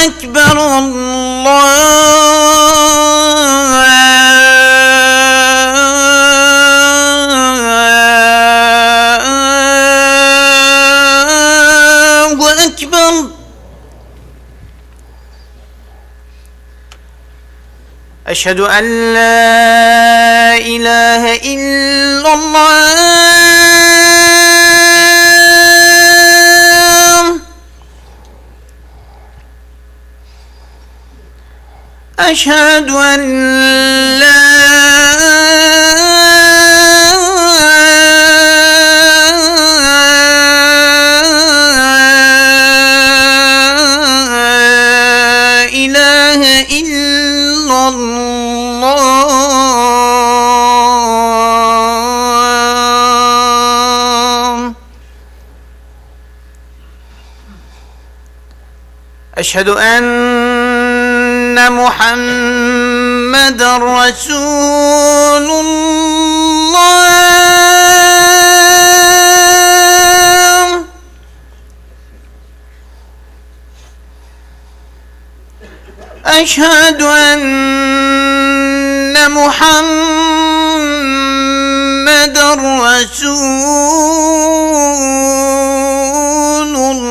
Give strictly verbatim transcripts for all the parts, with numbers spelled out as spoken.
أكبر، الله أكبر. أشهد أن لا إله إلا الله. أشهد أن لا إله إلا الله. أشهد أن محمدا رسول الله. أشهد أن محمدا رسول الله.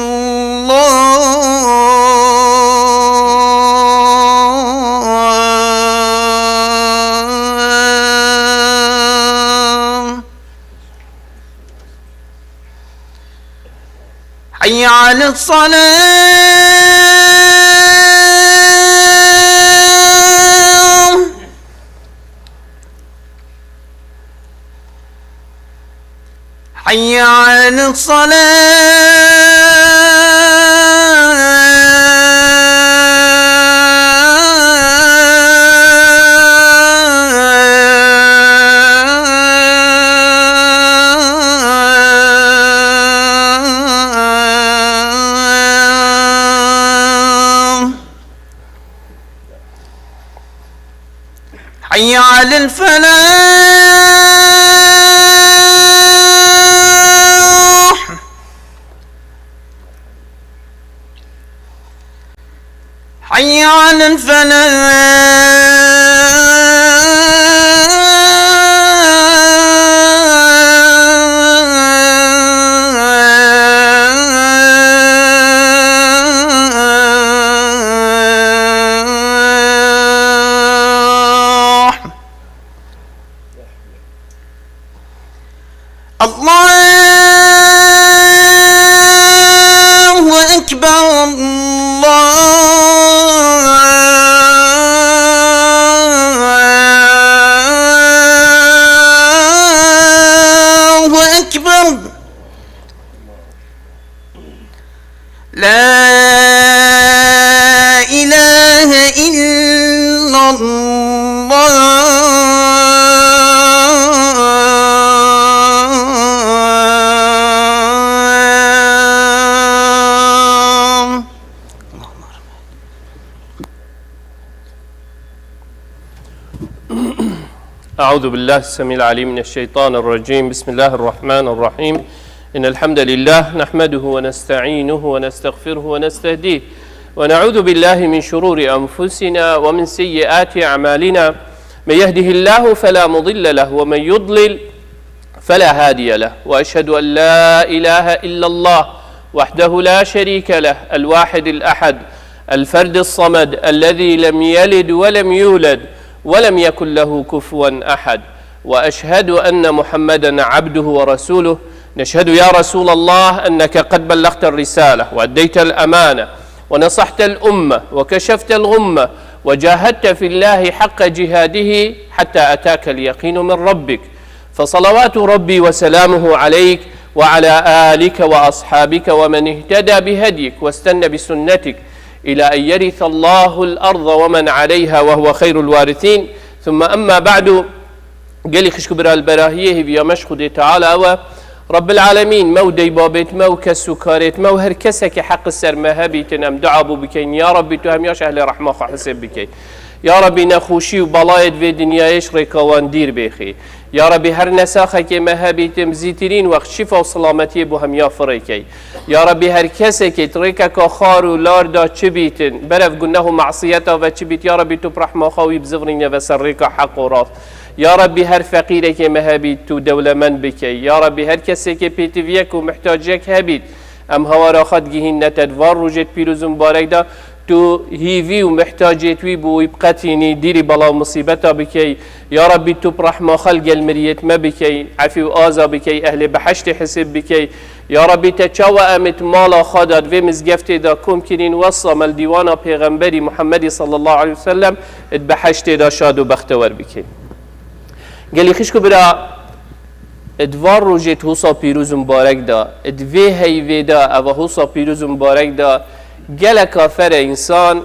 حي على الصلاة. حي على الصلاة. حي على الفلاح. حي على الفلاح. الله أكبر، الله أكبر. لا إله إلا الله. أعوذ بالله السميع العليم من الشيطان الرجيم. بسم الله الرحمن الرحيم. إن الحمد لله نحمده ونستعينه ونستغفره ونستهديه، ونعوذ بالله من شرور أنفسنا ومن سيئات أعمالنا. من يهده الله فلا مضل له، ومن يضلل فلا هادي له، وأشهد أن لا إله إلا الله وحده لا شريك له، الواحد الأحد، الفرد الصمد، الذي لم يلد ولم يولد، ولم يكن له كفوا أحد، وأشهد أن محمدا عبده ورسوله. نشهد يا رسول الله أنك قد بلغت الرسالة وأديت الأمانة ونصحت الأمة وكشفت الغمة وجاهدت في الله حق جهاده حتى أتاك اليقين من ربك، فصلوات ربي وسلامه عليك وعلى آلك وأصحابك ومن اهتدى بهديك واستن بسنتك إلى أن يرث الله الأرض ومن عليها وهو خير الوارثين. ثم أما بعد، gelî xişk û bira li berahiyê hêviya me ji Xwedê Teala we. Rabbil Alemîn, me û deybabêt me û kes û karêt me û her kesekî heq ser me hebîtin, em dua bû bikeyin. Ya Rabbî, tu hemiya ji ehlê rehma xwe hisêb bikey. Ya Rabbî, nexweşî û belayê di vê dinyayê ji rêka wan dîr bêxî. Ya Rabbî, her nesaxekê me hebîtim, zîtirîn wext şîfa û selametiyê bo hemiya firêkey. Ya Rabbî, her kesekê di rêkeka xar û lar de çi bîtin, berev guneh û masiyeta ve çi bît, ya Rabbî, tu bi rehma xwe wî bizivirîne ve ser rêka heq û rast. Ya Rabbî, her feqîrekê me hebît, tu dewlemend bikey. Ya Rabbî, her kesekê pêtiviyek û mihtaciyek hebît, em hawara xwe digihînine te di van rojê pîroz û mibarek de, tu hîvî û mihtaciyê wî bo wî biqetînî, dîrî bela û misîbeta bikey. Ya Rabbî, tu bi rehma xwe li gel miriyêt me bikey, efî û aza bikey, ehlê behiştê hisêb bikey. Ya Rabbî, te çawa em ê di mala xwe de, di vê mizgeftê de kom kirîn, wesa me li dîwana Pêxemberî Muhemmedî sallallahu aleyhi ve sellem di behiştê de şad û bextewer bikey. Gelî xişk û bira, di van rojê di husa pîroz û mibarek de, di vê heyvê de, eva husa pîroz û mibarek de, gelek afere însan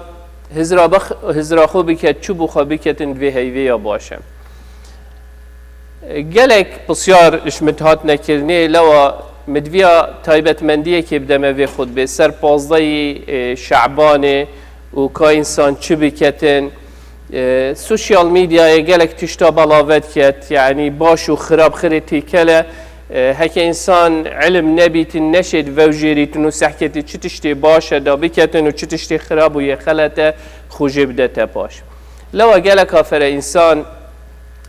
hizra bix-, hizra xwe biket, çi bo xwe biketin di vê heyvê ya baş e. Gelek pisyar ji min hatine kirinê, lewa min diviya taybetmendiyekê bideme vê xutbê, ser pazdehî, e, Şebanê û ka însan çi biketin. E, sosyal medyayê gelek tişta belavet ket, yanî baş û xirab xirê têkele. E, heke însan ilim nebîtin, neşêt vewjêrîtin û sehketî çi tiştê baş e da biketin û çi tiştê xirab û yê xelet e, xwe jê bidete paş. Lewa gelek afere însan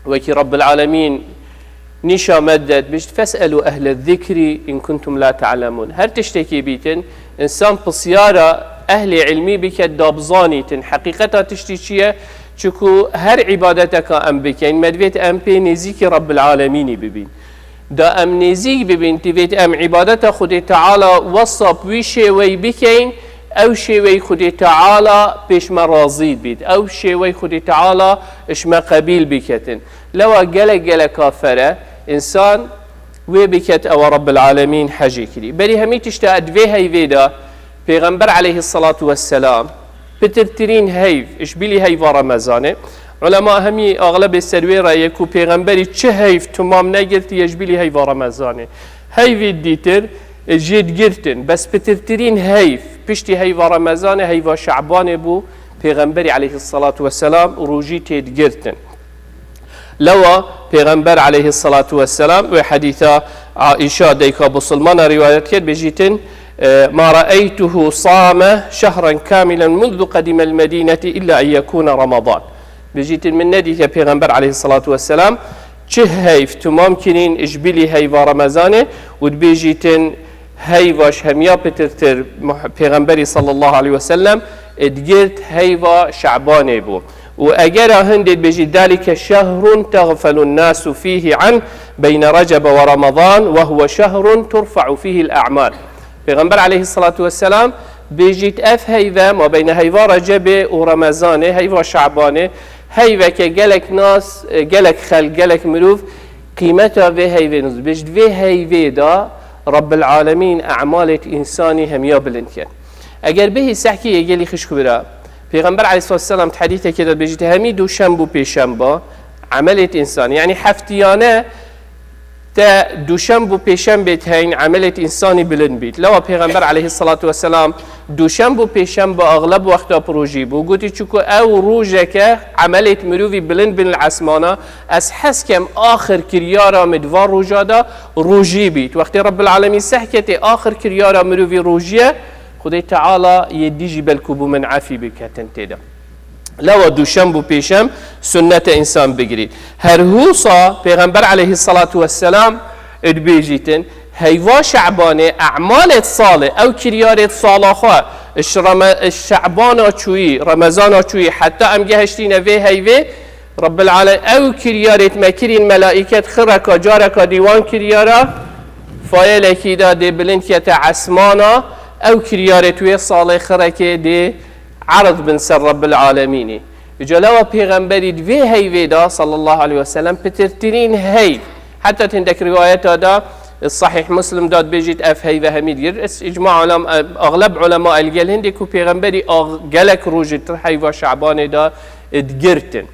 wekî Rabbil Alemîn nîşa me de dibêjt, "Fes'elû ehle zikrî in kuntum la ta'lemûn." Her tiştekî bîtin, însan pisyara ehlê ilmî biket da bizanîtin. Heqîqeta tiştî çi ye? Çiku her îbadeteka em bikeyn, me divêt em pê nêzîkî Rabbil Alemînî bibîn. Da em nêzîk bibin, divêt em îbadeta Xwedê Teala wesa bi wî şêweyî bikeyn, ew şêweyî Xwedê Teala pêş me razî bît, ew şêweyî Xwedê Teala ji me qebîl biketin. Lewa gelek gelek afere însan wê biket ewa Rabbil Alemîn hejê kirî. Berî hemî tişta di vê heyvê de Pêxember aleyhissalatu vesselam pitirtirîn heyv, ji bilî heyva Remezanê. Ulema hemî axlebê ser wê re ye ku Pêxemberî çi heyv timam negirtiye ji bilî heyva Remezanê. Heyvî dîtir, e, jê digirtin. Bes pitirtirîn heyv, piştî heyva Remezanê, heyva Şebanê bû, Pêxemberî aleyhissalatu vesselam rojî tê digirtin. Lewa Pêxember aleyhissalatu vesselam wê hedîsa Aîşa dayika Musulmana rîwayet kir, bêjîtin, e, "Ma ra'eytuhu same şehran kamilen munzu qedimel Medîneti illa en yekûne Ramadan." Bêjîtin, min nedîke Pêxember aleyhissalatu vesselam çi heyv timam kirîn ji bilî heyva Remezanê û dibêjîtin, heyva ji hemiya pitirtir Muh-, Pêxemberî sallallahu aleyhi ve sellem digirt heyva Şebanê bû. Û egera hindê dibêjî, "Zalike şehrun teğfelun nasu fihi an beyne Recebe ve Ramazan ve huve şehrun turfa'u fihil a'mal." Pêxember aleyhissalatu vesselam bêjît, ev heyve, ma beyne heyva Recebê û Remezanê, heyva Şebanê, heyveke gelek nas, e, gelek xelk, gelek mirov qîmeta vê heyvê nûz. Bêj, di vê heyvê de Rabbil Alemîn e'malêt însanî hemiya bilind ket. Eger bihî sehkî yê gelî xişk bira, Pêxember aleyhissalatu vesselam di hedîsekê de dibêjît, hemî duşemb û pêşemba emelêt însanî, yanî heftiyane te duşemb û pêşembê diheyn emelêt însanî bilind bît. Lewa Pêxember aleyhissalatu vesselam duşemb û pêşembe axleb wexta bi rojî bû. Gotî, çiku ew rojeke emelêt mirovî bilind bin li esmana, ez hez kem axir kiryara min di van roja de rojî bît. Wextê Rabbil Alemîn sehketê axir kiryara mirovî rojî ye, Xwedê Teala yê dî jî belkû bo min efî biketin tê de. Lewa duşemb û pêşemb sunnet e însan bigirît. Her husa Pêxember aleyhissalatu vesselam dibêjîtin, heyva Şebanê e'malêt salê, ew kiryarêt sala xwe, ji Reme-, ji Şebana çûyî, Remezana çûyî, heta em gehiştîne vê heyvê, Rabbil Alem, ew kiryarêt me kirîn, melaiket xireka careka dîwan kiryara, fayelekî de dê bilind kete esmana, ew kiryarêt wê salê xirekê dê erd bin ser Rabbil Alemînî. Îca lewa Pêxemberî di vê heyvê de sallallahu aleyhi ve sellem pitirtirîn heyv. Heta tindek rîwayeta de Sahih Muslim de dibêjît ev heyve hemî digir. Îcma ulem-, axleb ulema el gel hindê ku Pêxemberî ax-, gelek rojê tir heyva Şebanê de digirtin.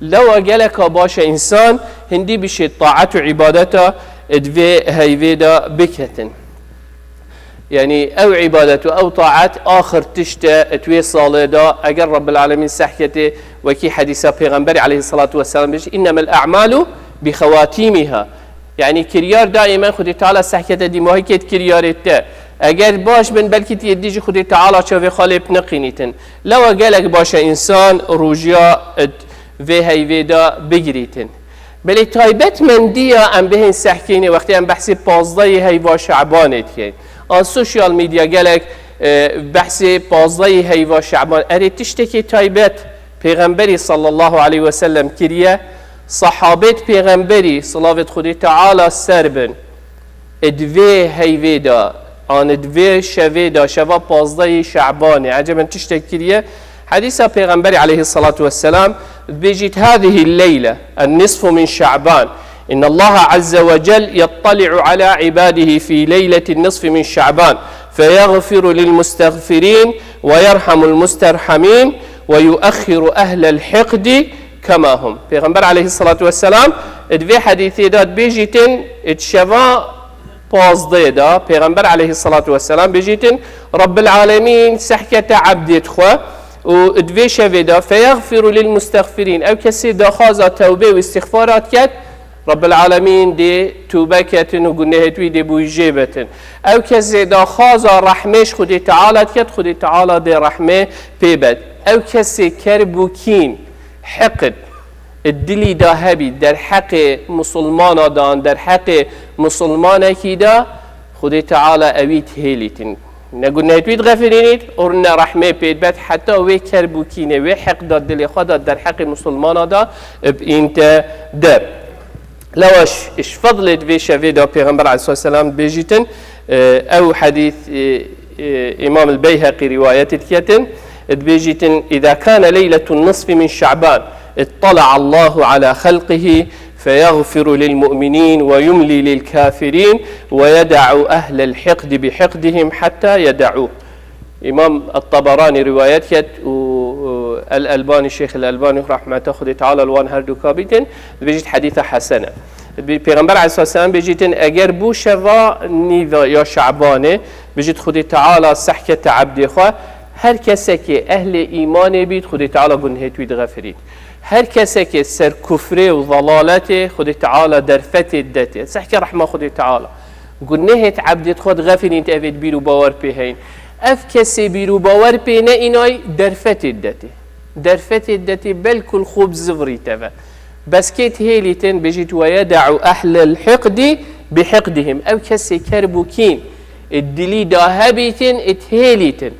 Lewa geleka baş e însan hindî bişê taet û îbadeta di vê heyvê de biketin. Yanî ew îbadet û ew taet axir tişt e di wê salê de, eger Rabbil Alemîn sehketê, wekî hedîsa Pêxemberî aleyhissalatu vesselam bêjî, "Innemel a'malu bi xewatîmiha." Yanî kiryar daîmen Xwedê Teala sehkete dîmahîkê di kiryarê te. Eger baş bin, belkî tu yê dî jî Xwedê Teala çavê xwe lê bineqînîtin. Lewa gelek baş e însan rojiya di vê heyvê de bigirîtin. Belê taybetmendiya em bihên sehkênê wextê em behsê pazdehê heyva Şebanê dikeyn. An sosyal medya gelek, e, behsê pazdehê heyva Şeban. Erê tiştekê taybet Pêxemberî sallallahu aleyhi ve sellem kiriye. Sahabêt Pêxemberî, silavêt Xwedê Teala ser bin, di vê heyvê de, an di vê şevê de, şeva pazdehê Şebanê, eceben tiştek kiriye. Hedîsa Pêxemberî aleyhissalatu vesselam dibêjît, "Hâzihî leyle, en-nisfu min Şeban. İnnallaha azze ve cel yettali'u ala ibadihi fî leyletin nisfi min Şeban. Feyagfiru lil mustagfirîn ve yerhamul musterhamîn ve yuakhiru ehlel hiqdi kema hum." Pêxember aleyhissalatu vesselam di vê hedîsê de dibêjîtin, di şeva pazdehê de Pêxember aleyhissalatu vesselam bêjîtin, Rabbil Alemîn sehkete ebdêt xwe û di vê şevê de, "Feyagfiru lil mustagfirîn", ew kesê daxwaza tewbê û îstixfara diket, Rabbil Alemîn dê tûbe ketin û gunehêt wî dê bûyî jê betin. Ew kesê daxwaza rehmê ji Xwedê Teala diket, Xwedê Teala dê rehmê pê bet. Ew kesê kerb û kîn, hiqd, di dilî de hebî, derheqê musulmana de, derheqê musulmanekî de, Xwedê Teala ewî dihêlîtin. Ne gunehêt wî dixefirînît û ne rehmê pê dibet, heta wê kerb û kînê, wê heqda dilê xwe de derheqê musulmana de bînte der. Lewa ji, ji fedlê di vê şevê de Pêxember aleyhisselam dibêjîtin, e, ew hedîs, e, e, Îmam el-Beyheqî rîwayetê diketin, dibêjîtin, "Îza kane leyletun nisfi min Şeban, ittala Allahu ala xelqihi, feyagfiru lil mu'minîn ve yumli lil kafirîn ve yeda'u ehlel hiqdi bi hiqdihim hatta yeda'u." Îmam At-Tabaranî rîwayet ket û, û El-Elbanî, Şêx El-Elbanî, rehmeta Xwedê Teala li wan her du ka bîtin, dibêjît hedîsa hesen e. Bi-, Pêxember aleyhisselam bêjîtin, eger bû şeva nîva ya Şebanê, bêjît Xwedê Teala sehkete ebdê xwe, her kesekê ehlê îmanê bît, Xwedê Teala gunhêt wî dixefirît. Her kesekê ser kufrê û zelaletê, Xwedê Teala derfetê detê. Sehke rehma Xwedê Teala. Gunehêt ebdêt xwe dixefirînt, evêt bîr û bawer pê heyn. Ev kesê bîr û bawer pê ne, înay derfetê detê. Derfetê detê, belkul xwe bi zivirî teve. Bes kê dihêlîtin, bêjît, "Ve yeda'u ehlel hiqdi bi hiqdihim." Ew kesê kerb û kîn, e, dilî da hebîtin, e, dihêlîtin.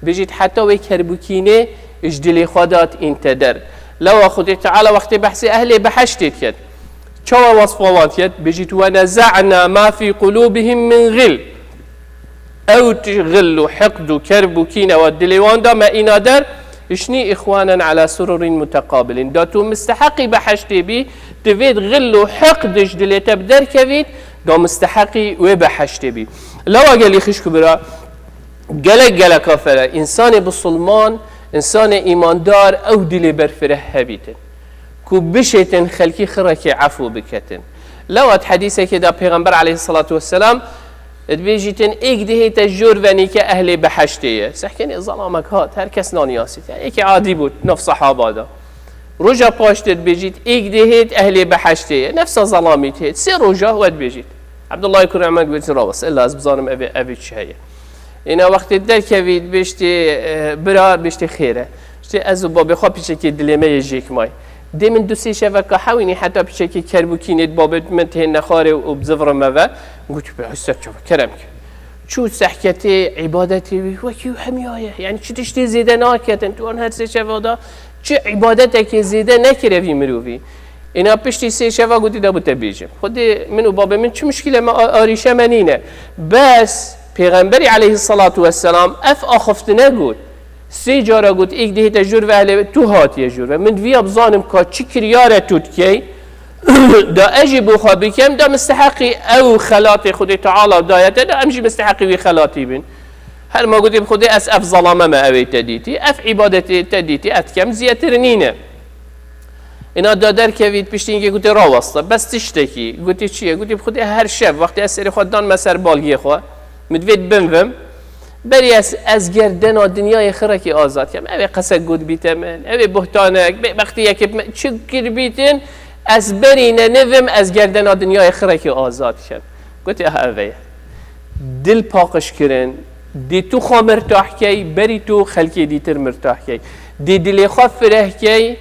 Bêjît, heta wê kerb û kînê ji dilê xwe de dînte der. Lewa Xwedê Teala wextê behsê ehlê beheştê diket. Çawa wesfa wan diket? Bêjît, "Ve neza'na ma fî qulûbihim min ghil." Ew tij ghil û hiqd û kerb û kîn ewa dilê wan da me îna der, işnî ihwanen ala sururin muteqabilin. Da tu misteheqî beheştê bî, divêt ghil û hiqd ji dilê te bi derkevît, da misteheqî wê beheştê bî. Lewa gelî xişk û bira, gelek geleka fere, însanê bisilman, însanê îmandar ew dilê berfireh hebîtin. Ku bişêtin xelkî xirekê efû biketin. Lewat hedîsekê de Pêxember aleyhissalatu vesselam dibêjîtin, êk dihête jor venî ke ehlê beheştê ye. Sehkenê zalamek hat, her kes naniyasît. Yani êkê adî bû, nef sahaba da. Roja paş de dibêjît, êk dihêt ehlê beheştê ye. Nefsa zalamî dihêt. Sê roja we dibêjît. Abdullah kurê Emer gotin, "Rawest, illa ez bizanim evê, evê çi heye." Êna wextê derkevî, bêştê, e, bira, bêştê xêre. Bêştê ez û babê xwe piçekê dilê me yê jêk may. Dê min du sê şeveka hewînî heta piçekê kerb û kînê di babê min tihên nexwarê û bi zivirê me ve. Gotibe, "Hesek çava, kerem ke." Çû sehketê îbadetê wî, wekî hemiya ye. Yani çi tiştê zêde naketin. Tu an her sê şeva da çi îbadetekê zêde nekire vî mirovî. Êna piştî sê şeva gotî, "De bû te bêjim. Xwedê min û babê min çi muşkîle me a-, arîşe me nîne." Bes Pêxemberî aleyhissalatu vesselam ev axifte negot. Sê cara got, "Êk dihête jor ve ehlê tu hatiye jor ve. Min diviya bizanim ka çi kiryare tu dikey, da ez jî bo xwe bikem, da misteheqî ew xelatê Xwedê Teala dayete, da em jî misteheqî wî xelatî bin." Her ma gotî, "Bi Xwedê ez ev zalame me ewê te dîtî, ev îbadetê te dîtî, ez dikem, ziyetir nîne." Êna da derkevît, piştî hingê gotê, "Raweste, bes tiştekî." Gotê, "Çi ye?" Gotê, "Bi Xwedê her şev, wextê ez serê xwe dan me ser balgê xwe, Min divêt binvim, berî ez, ez gerdena dinyayê xirekî azad kem. Ew ê qesek got bîte min, ew ê buhtanek, bêbextiyekê bi min çi kir bîtin, ez berî nenivim, ez gerdena dinyayê xirekî azad kem. Gotê, ha, ev e. Dil paqij kirin, dê tu xwe mirtah key, berî tu xelkê dîtir mirtah key. Dê dilê xwe fireh key,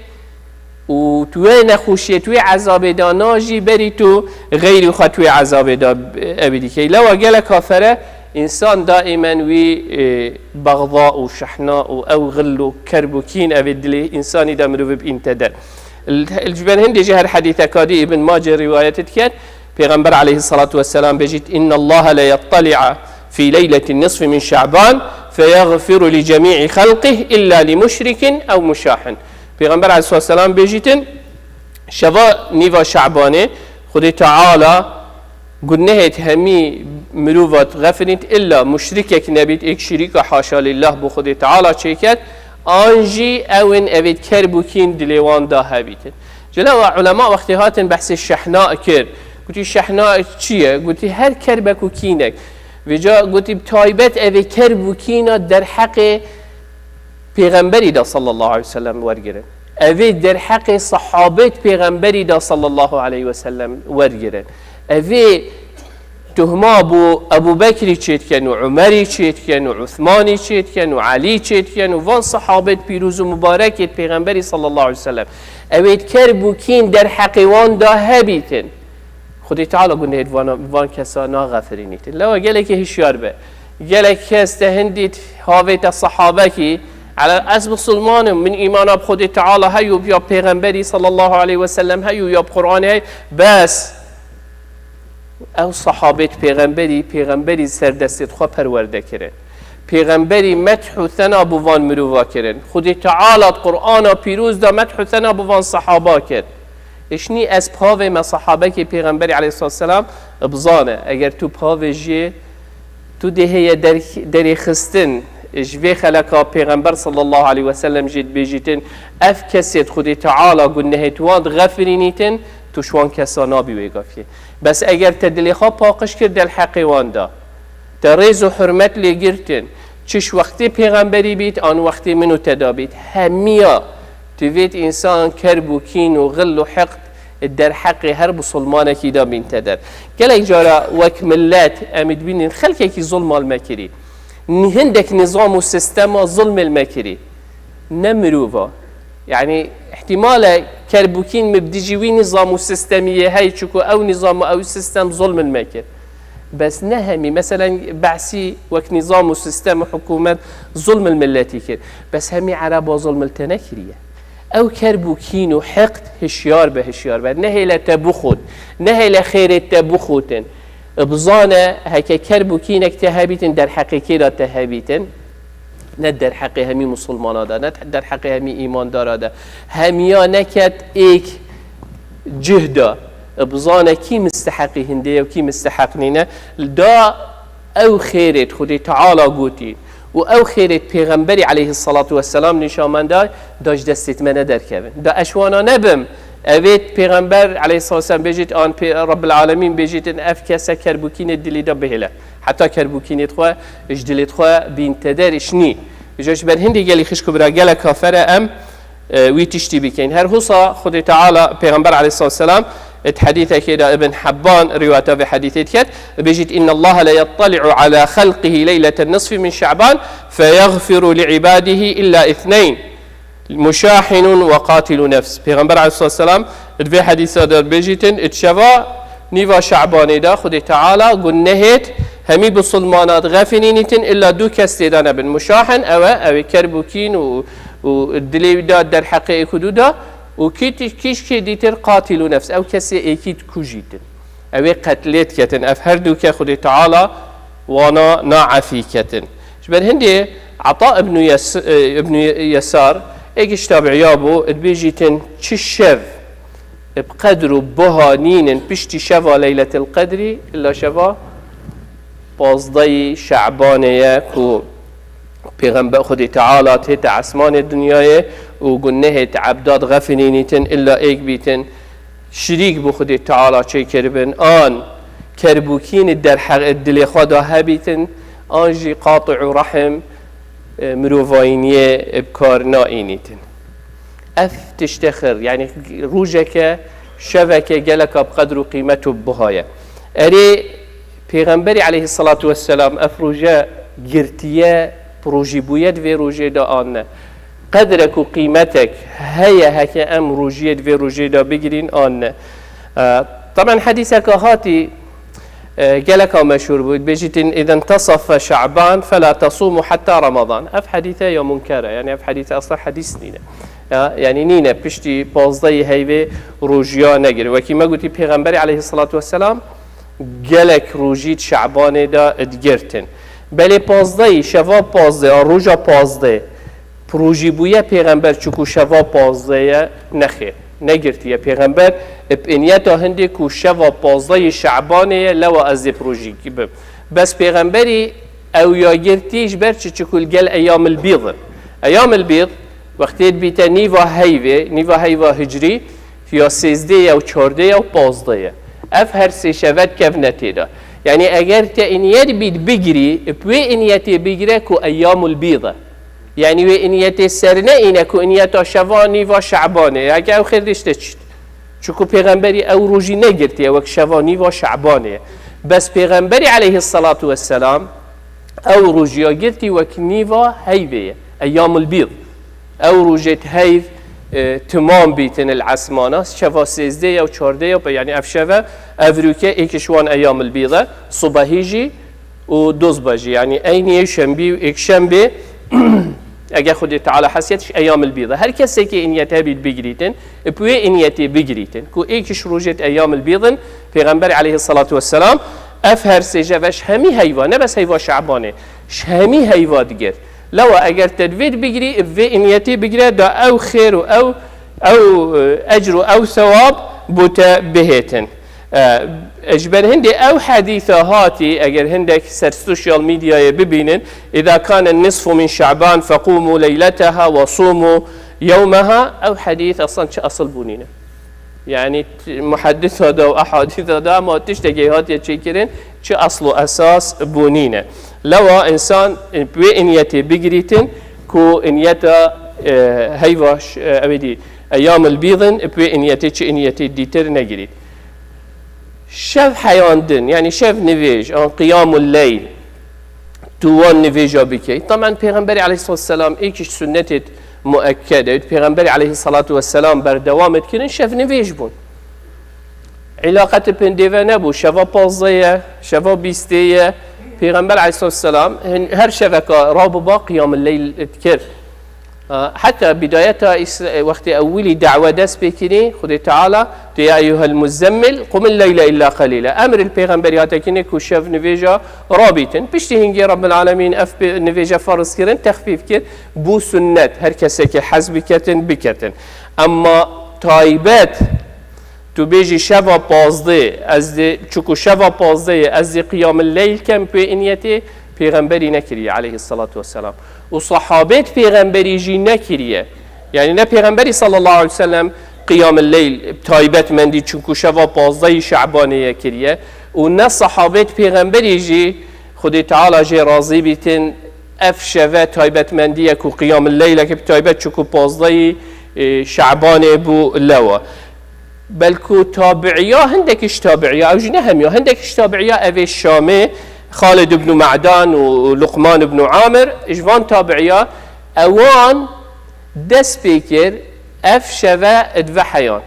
û tu wê nexweşiyê, tu wê ezabê de najî, berî tu xeyrî xwe tu wê ezabê de, e, ewî dikey. Lewa gelek kafere însan daîmen wî, e, bexda û şehna û ew xil û kerb û kîn evê dilê însanî de mirov bînte der. L-, ji ber hindê jî her hedîsekadî Îbn Macê rîwayet diket, Pêxember aleyhissalatu vesselam bêjît, "İnna Allaha le yattali'a fi leyletin nisfi min Şa'ban, feyaghfiru li cemi'i halqih illa li muşrikin ev muşahin." Pêxember aleyhissalatu vesselam bêjîtin, şeva nîva Şabanê, Xwedê Teala gunehêt hemî mirovat xefinît, illa muşrikek nebît, êk şirîka haşa lillah bo Xwedê Teala çêket, an jî ewin evêt kerb û kîn dilê wan da hebîtin. Ji lewa ulema wextê hatin behsê şehna kir, gotî, "Şehna çi ye?" Gotî, "Her kerbek û kînek." Vêca gotî, "Bi taybet evê kerb û kîna derheqê Pêxemberî de sallallahu aleyhi ve sellem wergirin. Evê derheqê sahabêt Pêxemberî de sallallahu aleyhi ve sellem wergirin. Evê tuhma bo Ebu Bekrî çêdiken û Umerî çêdiken û Uthmanî çêdiken û Elî çêdiken û van sahabêt pîroz û mubarekêt Pêxemberî sallallahu aleyhi ve sellem. Evêt kerb û kîn derheqê wan da hebîtin." Xwedê Teala gunehêt van, van kesa naxefirînîtin. Lewa gelekî hişyar be. Gelek kes te hindî havê te sahabekî, ela ez musulman im, min îmana bi Xwedê Teala heyû, ya Pêxemberî sallallahu aleyhi ve sellem heyû, ya bi Qur'anê heyû, bes ew sahabêt Pêxemberî, Pêxemberî ser destê xwe perwerde kirin. Pêxemberî meth û sena bo van mirova kirin. Xwedê Teala di Qur'ana pîroz de meth û sena bo van sahaba kir. Îşnî ez pavê me sahabekê Pêxemberî aleyhissalatu vesselam bizane. Eger tu pavê jê, tu dê heye der-, derêxistin ji vê xeleka Pêxember sallallahu aleyhi ve sellem jê dibêjîtin, ev kesêt Xwedê Teala gunehêt wan dixefirînîtin, tu ji wan kesa nabî wê gafiyê. Bes eger te dilê xwe paqij kir derheqê wan da, te rêz û hurmet lê girtin, çi ji wextê Pêxemberî bît, an wextê min û te da bît, hemiya divêt însan kerb û kîn û xil û hiqd derheqê her musulmanekî da bînte der. Gelek cara wek millet em ê dibînin xelkekî zulma li me kirî. Ni-, hindek nizam û sistema zulmê li me kirî. Ne mirova. Yanî, îhtîmal e, kerb û kîn min bi dijî wî nizam û sistemî yê hey, çiku ew nizam û ew sistem zulm li me kir. Bes ne hemî, meselen, behsî wek nizam û sistem û hikûmet zulm li miletî kir. Bes hemî ereba zulm li te nekiriye. Ew kerb û kîn û hiqd hişyar be, hişyar be. Nehêle te bixwit, nehêle xêrê te bixwitin. Bizane, heke kerb û kînek te hebîtin, derheqê kê de te hebîtin? Ne derheqê hemî musulmana de, ne derheqê hemî îmandara de. Hemiya neket êk cih de. Bizane kî misteheqî hindê ye û kî misteheq nîne. Da ew xêrêt Xwedê Teala gotî û ew xêrêt Pêxemberî aleyhissalatu vesselam nîşan me da, da ji destêt me nederkevin. Da ez wana nebim, evêt Pêxember aleyhissalatu vesselam bêjît, an pê Rabbil Alemîn bêjîtin, ev kese kerb û kînê dilî de bihêle. Heta kerb û kînêt xwe ji dilêt xwe bînte der, îşnî. Ji, ji ber hindê gelî xişk û bira gelek kafere em, e, wî tiştî bikeyn. Her husa Xwedê Teala Pêxember aleyhissalatu vesselam di hedîsekê de Ibn Hibban rîwayeta vê hedîsê diket, bêjît, "İnna Allaha le yattali'u ala halqihi leyleten nisfi min Şaban feyaghfiru li ibadihi illa ithneyn." Muşahinun ve qatilu nefs. Pêxember aleyhissalatu vesselam di vê hedîsa de bêjîtin, di şeva nîva Şabanê de Xwedê Teala gunehêt hemî bisilmana dixefînînîtin, illa du kes tê de nebin. Muşahin ew e, ew ê kerb û kîn û, û dilê wî de derheqê êk û du de û kî ti-, kîşkê dîtir qatilu nefs, ew kesê êkî dikujîtin. Ew ê qetlê diketin. Ev her du ke Xwedê Teala wana naefî ketin. Ji ber hindê Ata ibn Yes-, e, ibn Yesar, êk ji tabi'iya bû, dibêjîtin, çi şev bi qedr û buha nînin piştî şeva Leyletil Qedrî, illa şeva pazdeyî Şe'banê ye ku Pêxember Xwedê Teala tête esmanê dinyayê û gunehê te ebda dixefînînîtin, illa êk bîtin, şirîk bi Xwedê Teala çêkiribin, an kerb û kînî derheq dilê xwe da hebîtin, an jî qati'u rahim, e, mirovayîniyê bi kar naînîtin. Ev tiştê xir, yanî rojeke, şeveke geleka bi qedr û qîmet û biha ye. Erê, Pêxemberî aleyhissalatu vesselam ev roje girtiye, bi rojî bûye di vê rojê de an ne? Qedrek û qîmetek heye heke em rojiyê di vê rojê de bigirîn an ne? E, taban hedîseka hatî, e, geleka meşhûr bû. Dibêjîtin, "Îzen tesafe Şaban fela tasumu hatta Ramadan." Ev hedîse ya munker e. Yanî ev hedîse asla hedîs nîne. Ya, yanî nîne piştî pazdehî heyvê rojiya negir. Wekî me gotî, Pêxemberê aleyhissalatu vesselam gelek rojî di Şabanê de digirtin. Belê pazdehî, şeva pazdeh, a roja pazdeh, bi rojî bûye Pêxember, çiku şeva pazdeh ye, nexêr, negirtiye Pêxember, bi niyeta hindê ku şeva pazdehî Şabanê ye, lewa ez ê bi rojî bim. Bes Pêxemberî ew ya girtî ji ber çi, çiku li gel eyamil bîd in. Eyamil bîd, wextê dibîte nîva heyvê, nîva heyva hicrî, ya sêzdeh ye û çardeh ye û pazdeh ye. Ev her sê şeve dikevne tê de. Yanî eger te niyet bît bigirî, bi wê niyetê bigire ku eyyamul bîd e. Yanî wê niyetê ser neîne ku niyeta şeva nîva Şabanê ye. Heke ew xêr dişte çît. Çiku Pêxemberî ew rojî negirtiye wek şeva nîva Şabanê ye. Bes Pêxemberî aleyhissalatu vesselam ew rojiya girtî wek nîva heyvê ye. Eyyamul bîd. Ew rojê di heyv, e, timam bîtin li esmana, şeva sêzdeh ye û çardeh ye, yanî ev şeve, ev rûke êk ji wan eyyamil bîd e, subehî jî û dozbajî, yanî eynî yê şembî û êkşembê, eger Xwedê Teala hesiyet, ji eyyamil bîd e. Her kesekê niyet hebît bigirîtin, bi wê niyetê bigirîtin, ku êk ji rojê di eyyamil bîd in, Pêxember aleyhissalatu vesselam, ev her sê şeve ji hemî heyva, ne bes heyva Şabanê, ji hemî heyva digir. Lewa eger te divê bigirî, bi vê niyetê bigire, da ew xêr û ew, ew, e, ecr û ew sewab bo te bihêtin. E, ji ber hindê ew hedîsa hatî, eger hindek ser social mediayê bibînin, "Îza kane nisfu min Şaban fequmu leyleteha ve sumu yewmeha", ew hedîs aslan çi asıl bû nîne. Yanî t-, muhedisa da û ehadîsa da, ama tiştekê hatiye çêkirin, çi asl û esas bû nîne. Lewa însan, e, bi wê niyetê bigirîtin ku niyeta, e, heyva ş-, e, ew ê dî, eyyamil bîd in, bi wê niyetê çi niyetê dîtir negirît. Şev heyandin, yanî şev nivêj, an qiyamul leyl, tu wan nivêja bikey. Tamen Pêxemberê aleyhissalatu vesselam êk ji sunnetê muekked e. Pêxemberê aleyhissalatu vesselam berdewam dikirin, şev nivêj bûn. Îlaqet pindê ve nebû, şeva pazdeh ye, şeva bîstê ye. Pêxember aleyhissalatu vesselam hin-, her şeveka rabiba qiyamul leyl dikir. Heta bidayeta Îsra-, wextê ewilî dawe dest pê kirî, Xwedê Teala dê, "Ya eyyuhel muzzemmil, qumil leyle illa qalîla." Emir li pêxemberî hate kirinê ku şev nivêja rabîtin. Piştî hingê Rabbil Alemîn ev pê-, nivêje ferz kirin, texfîf kir, bû sunnet. Her kesekê hez biketin, biketin. Emma taybet, tu bêjî şeva pazdeh, ez dê, çiku şeva pazdeh ye, ez dê qiyamil leyl kem, pê iniyetê pêxemberî nekiriye aleyhissalatu vesselam. Û sahabêt pêxemberî jî nekiriye. Yanî ne pêxemberî sallallahu aleyhi ve sellem qiyamil leyl taybetmendî, çiku şeva pazdehî Şabanê ye kiriye. Û ne sahabêt pêxemberî jî, Xwedê Teala jê razî bîtin, ev şeve taybetmendî ye ku qiyamil leyleke bi taybet, çiku pazdehî, e, Şabanê bû lewa. Belku tabiiya, hindek ji tabiiya, ew jî ne hemiya, hindek ji tabiiya ev ê Şamê, Xalid ibn Ma'dan û Luqman ibn Amir, ji van tabiiya ewan dest pê kir, ev şeve di ve heyan.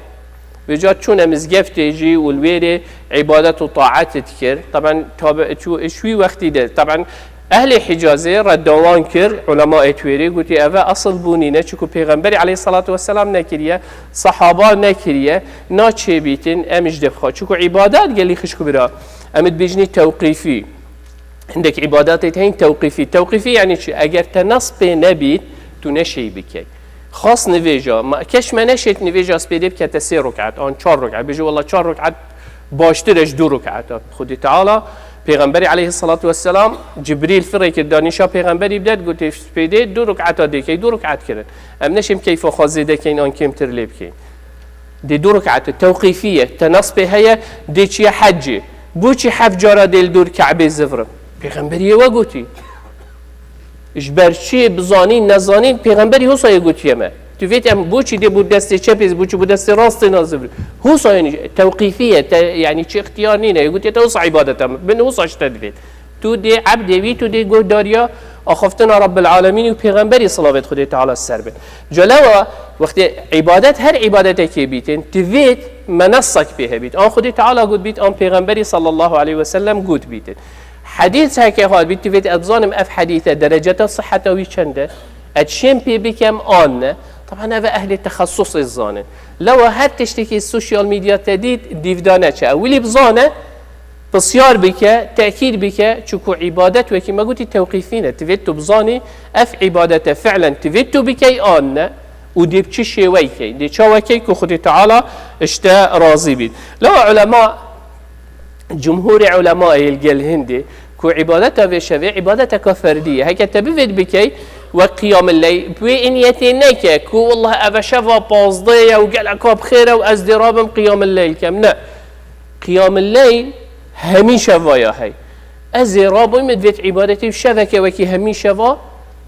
Vêca çûne mizgeftê jî û li wê rê îbadet û taet dikir. Taban tabi-, çû-, ji wî wextî de, taban Ehlê Hicazê reddawan kir, ulemaê twêrê, gotî, "Eve asıl bû nîne, çiku Pêxemberî aleyhissalatu vesselam nekiriye, sahaba nekiriye, naçê bîtin, em ji def xwe." Çiku îbadet gelî xişk bira, em dibêjinî tewqîfî. Hindek îbadetet heyîn tewqîfî. Tewqîfî yanî çi? Eger te nas pê nebît, tu neşêy bikey. Xas nivêja, ma, keş me neşêt nivêja spêdê bikete sê ruk'et, an çar ruk'et. Bêje, "Wela çar ruk'et baştir e ji du ruk'eta." Xwedê Teala, Pêxemberî aleyhissalatu vesselam, Cibrîl firê kir, da nîşa Pêxemberî bide, gotê, "Spêdê du ruk'eta dêkey, du ruk'et kirin. Em neşêm keyfa xwe zêde keyn an kêmtir lê bikeyn." Dê du ruk'et e, tewqîfî ye, te nas pê heye, dê çiye hecê. Bo çi heft cara dê li dor Ke'bê zivrim? Pêxemberî yê we gotî. Ji ber çi bizanîn, nezanîn, Pêxemberî hosa yê gotiye me. Tu vêt em boçî dê bo destê çepê, boçî bo destê rastê nazivir. Hosa, yanî tewqîfî ye, te, yanî çi îxtiyar nîne, yê gotiye te hosa îbadeta min, hosa ji te divêt. Tu dê ebdê wî, tu dê guhdariya axaftina Rabbil Alemîn û Pêxemberî, silavêt Xwedê Teala ser bin. Ca lewa wextê îbadet, her îbadetekê bîtin, divêt menessek pê hebît. An Xwedê Teala got bît, an Pêxemberî sallallahu aleyhi ve sellem got bîtin. Hedîs heke hat bît, divêt ez bizanim ev hedîse dereceta sihheta wî çend e? Ez çêm pê bikem an ne? Taban ev ehlê texesusê zanin. Lewa her tiştekî sosyal medya te dît, dîvda neçe. Ewilî bizane, pisyar bike, tekîd bike, çunku îbadet wekî me gotî tewqîfî ne. Divêt tu bizanî, ev îbadete fi'len divêt tu bikey an ne û dê bi çi şêweyî key, dê çawa key ku Xwedê Teala ji te razî bît. Lewa ulema, cumhurê ulemayê li gel hindê ku îbadeta vê şevê îbadeteka ferdî ye. Heke te bivêt bikey, wek qiyamil leyl, bi wê niyetê neke ku wallah ev şeva pazdeh ye û geleka bi xêr e û ez dê rabim qiyamil leyl kem. Ne. Qiyamil leyl hemî şeva ya hey. Ez ê rabim, min divêt îbadetî şeveke wekî hemî şeva,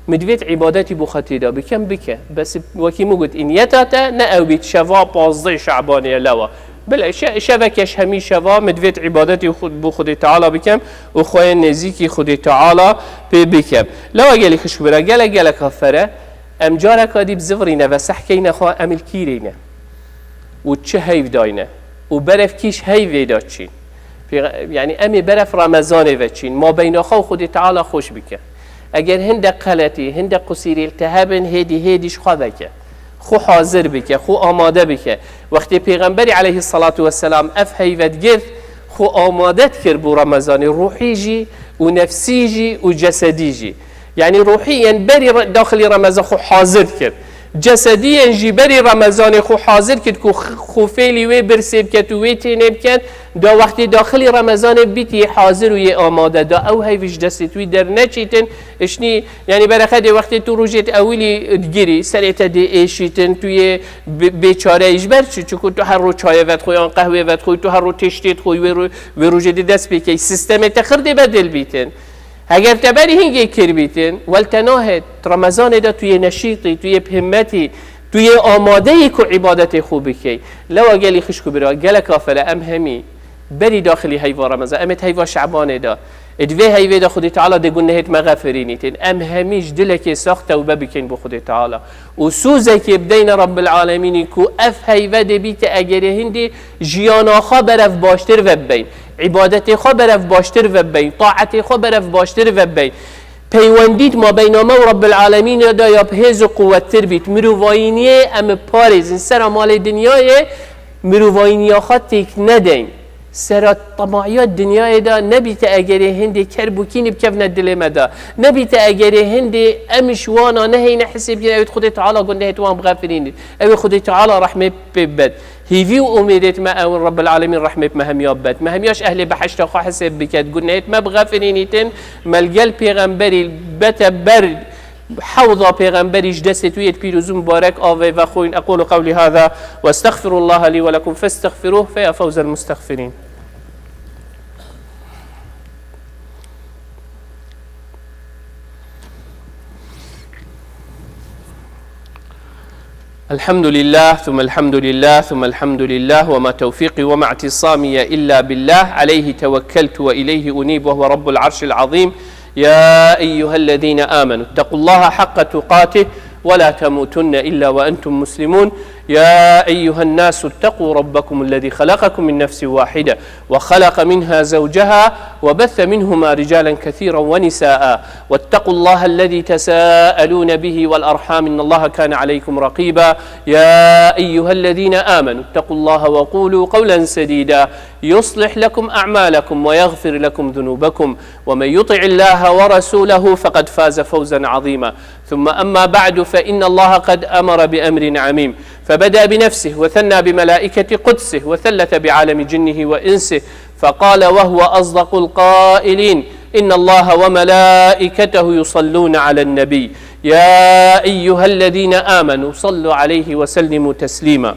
min divêt îbadetî bo Xwedê de bikem, bike. Bes wekî min got, niyeta te ne ew bît şeva pazdeh Şabanê ye lewa. Bila şe-, şeveke ji hemî şeva min divêt îbadetî xwe, bo Xwedê Teala bikem û xwe yê nêzîkî Xwedê Teala pê bikem. Lewa gelî xişk bira, gelek gelek afere, em careka dî bi zivirîne ve sehkeyne xwe, em li kîrê ne û çi heyv dayne û berev kîş heyvê de çîn. Pêxe-, yanî em ê berev Remezanê ve çîn. Ma beyna xwe û Xwedê Teala xweş bike. Eger hindek xeletî, hindek qusîrî li te hebin, hêdî hêdî ji xwe veke. Xwe hazir bike, xwe amade bike. Wextê Pêxemberî aleyhisselatu vesselam ev heyve digirt, xwe amade dikir bo Remezanê, ruhî jî û nefsî jî û cesedî jî. Yanî ruhî yên berî re-, daxilî Remezan xwe hazir dikir. Cesedî yên jî berî Remezanê xwe hazir kir ku x-, xwe fêlî wê birsê biket û wê tênê biket, da wextê daxilî Remezanê bît yê hazir û yê amade, da ew heyv ji destê wî derneçîtin, işnî, yanî bereqedê wextê tu rojêt ewilî digirî, serê te dê êşîtin, tu yê bi-, bêçareyî ji ber çi? Çunku tu her roj çayê vedixwî yan qehwê vedixwî, tu her roj têştê dixwî, wê ro-, wê rojê dê dest pê key, sîstemê te xir dê bedil bîtin. Heger te berî hingê kir bîtin, wel te nahêt. Remezanê de tu yê neşîtî, tu yê bi himmetî, tu yê amadeyî ku îbadetê xwe bikey. Lewa gelî xişk û bira, gelek afere em hemî berî daxilî heyva Remezan, em ê di heyva Şabanê de, ê di vê heyvê de Xwedê Teala dê gunehêt me xefirînîtin. Em hemî ji dilekê sax tewbe bikin bo Xwedê Teala. Û sûzekê bideyne Rabbil Alemînî ku ev heyve dê bîte egerê hindî jiyana xwe berev baştir ve bibeyn. Îbadetê xwe berev baştir ve bibeyn, taetê xwe berev baştir ve bibeyn. Peywendî di mabeyna me û Rabbil Alemînê de ya bi hêz û quwettir bît. Mirovayîniyê em ê parêzin. Sera malê dinyayê mirovayîniya xwe têk nedeyn. Sera temaiya dinyayê de nebîte egerê hindê kerbûkînî bikevne dilê me de. Nebîte egerê hindê em ji wana neheyne hesê bikîn, ewêt Xwedê Teala gunehêt wan bixefirînît. Ewê Xwedê Teala rehmê pê bibet. Hîvî û umêdêt me ew in Rabbil Alemîn rehmê bi me hemiya bibet. Me hemiya ji ehlê behişta xwe hesêb biket. Gunehêt me bixefirînîtin, me li gel pêxemberî bete ber hewza pêxemberî ji destê tu yê pîroz û mubarek avê vexwîn. أقول قولي هذا وأستغفر الله لي ولكم فاستغفروه فيا فوز المستغفرين. الحمد لله، ثم الحمد لله، ثم الحمد لله، وما توفيقي وما اعتصامي إلا بالله، عليه توكلت وإليه أنيب، وهو رب العرش العظيم. يا أيها الذين آمنوا اتقوا الله حق تقاته ولا تموتن إلا وأنتم مسلمون. يا أيها الناس اتقوا ربكم الذي خلقكم من نفس واحدة وخلق منها زوجها وبث منهما رجالا كثيرا ونساء واتقوا الله الذي تساءلون به والأرحام إن الله كان عليكم رقيبا. يا أيها الذين آمنوا اتقوا الله وقولوا قولا سديدا يصلح لكم أعمالكم ويغفر لكم ذنوبكم ومن يطع الله ورسوله فقد فاز فوزا عظيما. ثم أما بعد، فإن الله قد أمر بأمر عميم، فبدأ بنفسه وثنى بملائكة قدسه وثلث بعالم جنه وإنسه، فقال وهو أصدق القائلين: إن الله وملائكته يصلون على النبي، يا أيها الذين آمنوا صلوا عليه وسلموا تسليما.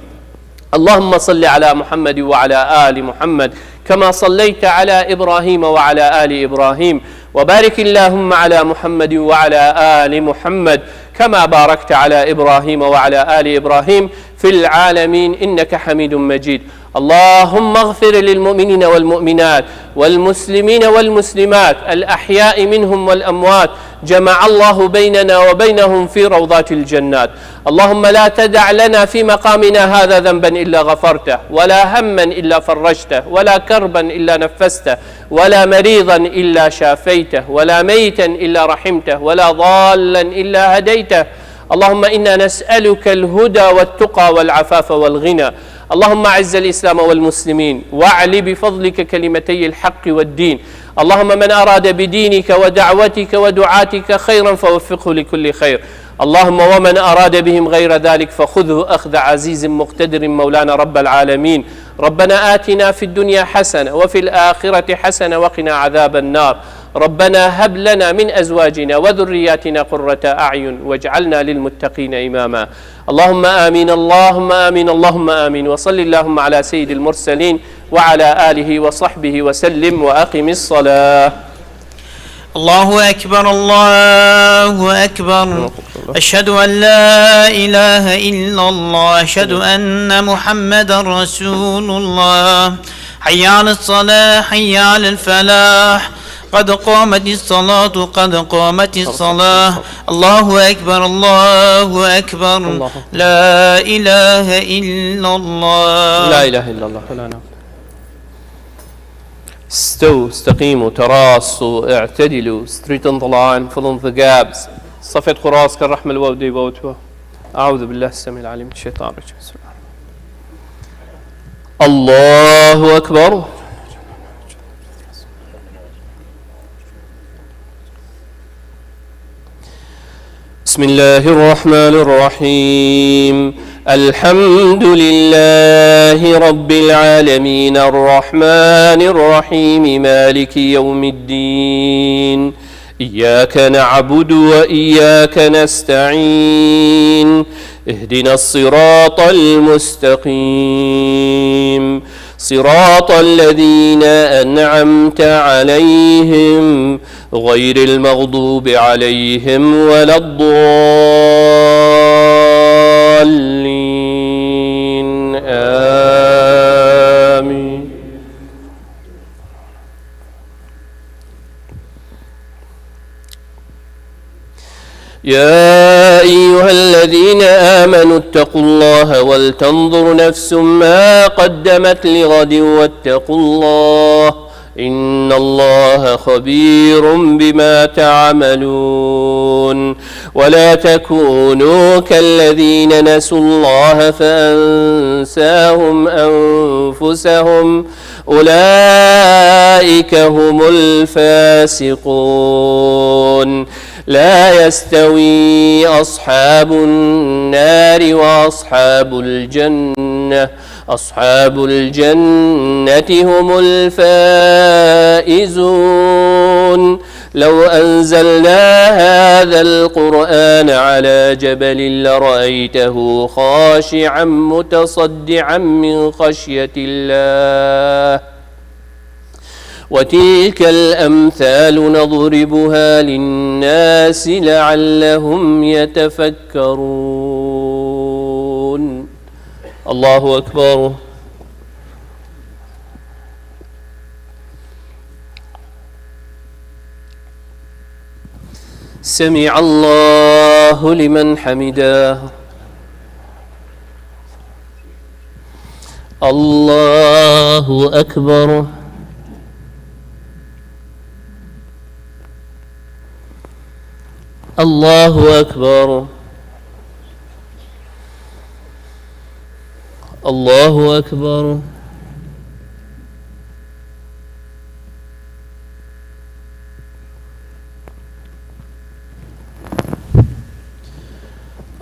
اللهم صل على محمد وعلى آل محمد كما صليت على إبراهيم وعلى آل إبراهيم وبارك اللهم على محمد وعلى آل محمد كما باركت على إبراهيم وعلى آل إبراهيم في العالمين إنك حميد مجيد. اللهم اغفر للمؤمنين والمؤمنات والمسلمين والمسلمات الأحياء منهم والأموات، جمع الله بيننا وبينهم في روضات الجنات. اللهم لا تدع لنا في مقامنا هذا ذنبا إلا غفرته، ولا هما إلا فرجته، ولا كربا إلا نفسته، ولا مريضا إلا شافيته، ولا ميتا إلا رحمته، ولا ضالا إلا هديته. اللهم إنا نسألك الهدى والتقى والعفاف والغنى. اللهم أعز الإسلام والمسلمين، وأعل بفضلك كلمتي الحق والدين. اللهم من أراد بدينك ودعوتك ودعاتك خيرا فوفقه لكل خير. اللهم ومن أراد بهم غير ذلك فخذه أخذ عزيز مقتدر مولانا رب العالمين. ربنا آتنا في الدنيا حسنة وفي الآخرة حسنة وقنا عذاب النار. ربنا هب لنا من أزواجنا وذرياتنا قرة أعين واجعلنا للمتقين إماما. اللهم آمين، اللهم آمين، اللهم آمين. وصل اللهم على سيد المرسلين وعلى آله وصحبه وسلم وأقم الصلاة. الله أكبر، الله أكبر. أشهد أن لا إله إلا الله، أشهد أن محمدا رسول الله. حي على الصلاة، حي على الفلاح. قد قامت الصلاة، قد قامت الصلاة. الله أكبر، الله أكبر. الله أكبر. لا إله إلا الله. لا إله إلا الله. Stew, استقيموا, تراصوا, اعتدلوا, straighten the line, fill in the gaps. صفحة قراص كالرحمة الواو دي بوتوا. أعوذ بالله السميع العليم من الشيطان الرجيم. بسم الله. الله أكبر. بسم الله الرحمن الرحيم. الحمد لله رب العالمين، الرحمن الرحيم، مالك يوم الدين. إياك نعبد وإياك نستعين. اهدنا الصراط المستقيم. صراط الذين أنعمت عليهم غير المغضوب عليهم ولا الضالين. آمين. يا أيها الذين آمنوا اتقوا الله ولتنظر نفس ما قدمت لغد واتقوا الله، إن الله خبير بما تعملون. ولا تكونوا كالذين نسوا الله فأنساهم أنفسهم، أولئك هم الفاسقون. لا يستوي أصحاب النار وأصحاب الجنة، أصحاب الجنة هم الفائزون. لو أنزلنا هذا القرآن على جبل لرأيته خاشعا متصدعا من خشية الله. وتلك الأمثال نضربها للناس لعلهم يتفكرون. الله أكبر. سمع الله لمن حمده. الله أكبر. الله أكبر. الله أكبر.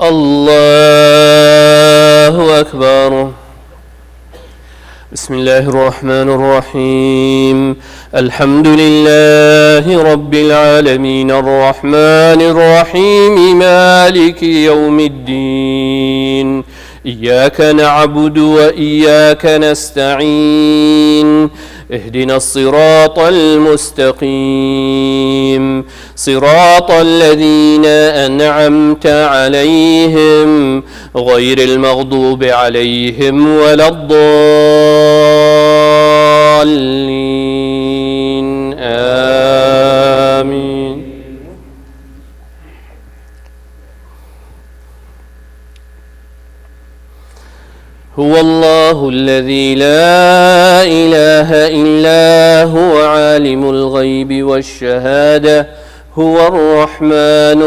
الله أكبر. بسم الله الرحمن الرحيم. الحمد لله رب العالمين، الرحمن الرحيم، مالك يوم الدين. إياك نعبد وإياك نستعين. اهدنا الصراط المستقيم، صراط الذين أنعمت عليهم، غير المغضوب عليهم ولا الضالين. آمين. هو الله الذي لا إله إلا هو عالم الغيب والشهادة، هو الرحمن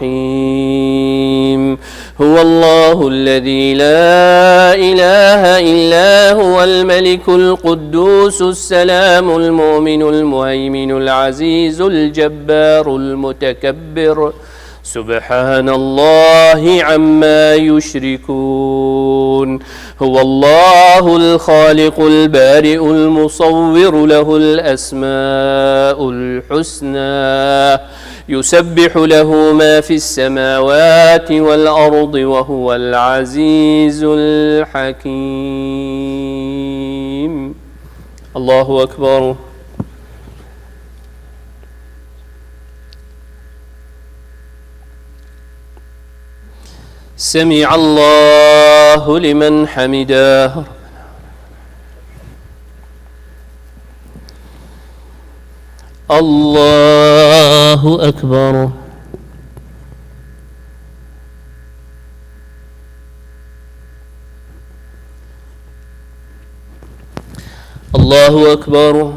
الرحيم. هو الله الذي لا إله إلا هو الملك القدوس السلام المؤمن المهيمن العزيز الجبار المتكبر. سبحان الله عما يشركون. هو الله الخالق البارئ المصور، له الأسماء الحسنى، يسبح له ما في السماوات والأرض وهو العزيز الحكيم. الله أكبر. سمع الله لمن حمده. الله أكبر. الله أكبر.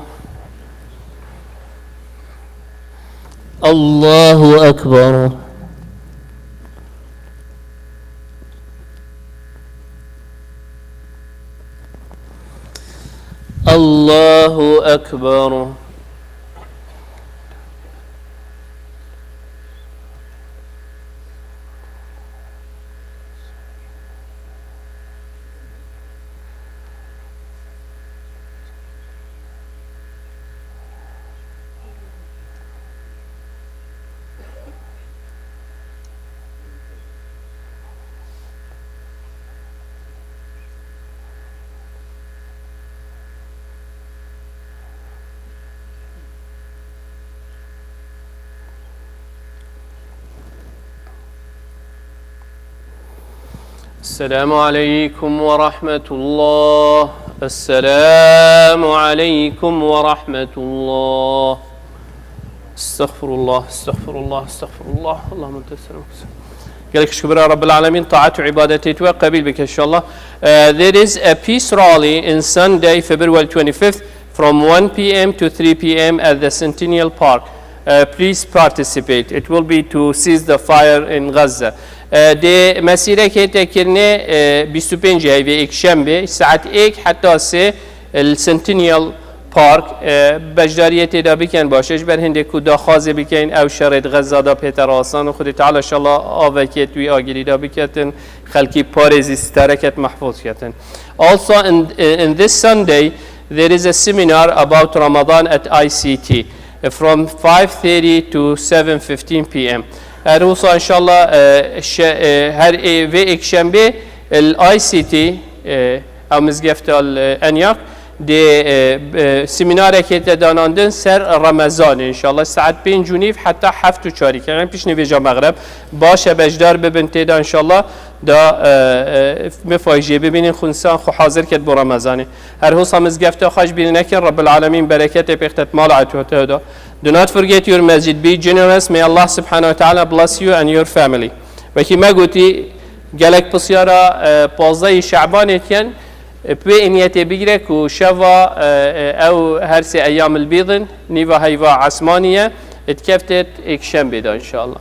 الله أكبر. الله أكبر. السلام عليكم ورحمة الله. السلام عليكم ورحمة الله. استغفر الله، استغفر الله، استغفر الله. اللهم أنت السلام. Gelek şükür Rabbil Alemin, taat û ibadetê tu qebîl bike inşallah. Uh, there is a peace rally in Sunday, February twenty-fifth, from one p.m. to three p.m. at the Centennial Park. Uh, please participate. It will be to cease the fire in Gaza. Uh, dê mesîrekê tê kirinê, uh, bîst û pêncê heyvê êkşembê, saet êk heta sê, li Centennial Park, e, beşdariyê tê de bikin baş e, ji ber hindê ku daxwazê bikeyin ew şerê di Xezza de pête rasan û Xwedê Teala inşallah avekê di wî agirî de biketin, xelkî parêzî stareket mehfûz ketin. Also in, in this Sunday there is a seminar about Ramadan at I C T from five thirty to seven fifteen p.m. Her wisa inşallah, e, şe-, e, her ê-, vê êkşembê li I C T, e, ew mizgefta li Enyak, dê, e, e, semînarekê te danandin ser Remezanê, înşallah, saet pênc û nîv heta heft û çarî, yani pişt nîvêja mexreb. Baş e, beşdar bibin tê de, înşallah, da, e, e, mifayî jê bibînin, xwe însan xwe hazir ket bo Remezanê. Her hosa mizgefta xwe ji bîr nekin, Rabbil Alemîn bereketê pêxtet mala etû te da. Do not forget your masjid. Be generous. May Allah subhanahu wa ta'ala bless you and your family. Wekî me gotî, gelek pisyara, e, pazdehê Şebanê dikin, e, bi wê niyetê bigire ku şeva, e, e, ew her sê eyyamil bîd in, nîva heyva esmanî ye, e, dikefte êkşembê de, înşallah.